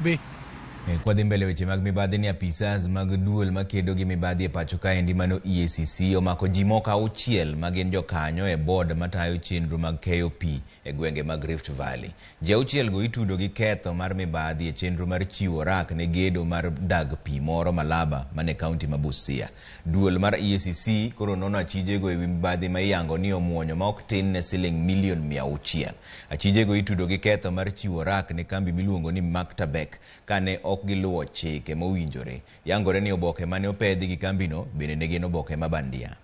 Be. Kwadhi mbele weche mag mibadhi ni apisas mag duol makedo gi mibadhi e pacho kaendi mano EACC omako ji moko auchiel ma gin jokanyo e board matayo chenro mag keyo pi e gwenge mag Rift Valley. Ji auchiel go itudo gi ketho mar mibadhi e chenro mar chiwo rak ne gedo mar dag pi moro Malaba mane kaunti ma Busia. Duol mar EACC koro nono achijego ewi mibadhi ma iyango ni omuonyo ma ok tin ne siling milion 600. Achijego itudo gi ketho mar chiwo rak ne kambi miluongo ni Maktabek kane ok giluwo chike mowinjore. Yangore ni oboke mane opedhi gi kambino bende ne gin oboke ma bandia.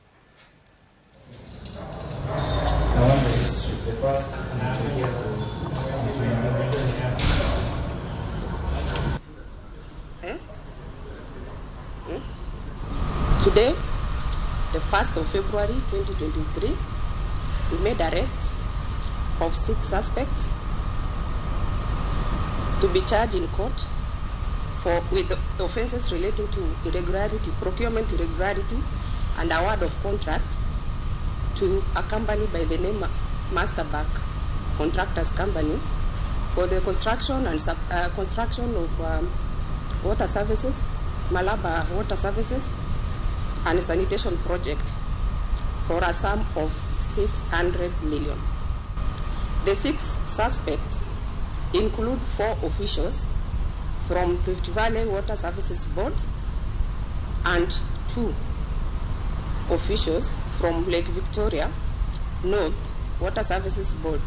Today, the 1st of February 2023, we made arrests of 6 suspects to be charged in court for with offenses relating to irregularity, procurement irregularity, and award of contract to a company by the name Masterback Contractors Company for the construction and construction of water services, Malaba Water Services, and sanitation project for a sum of 600 million. The 6 suspects include 4 officials from Rift Valley Water Services Board and 2 officials from Lake Victoria North Water Services Board.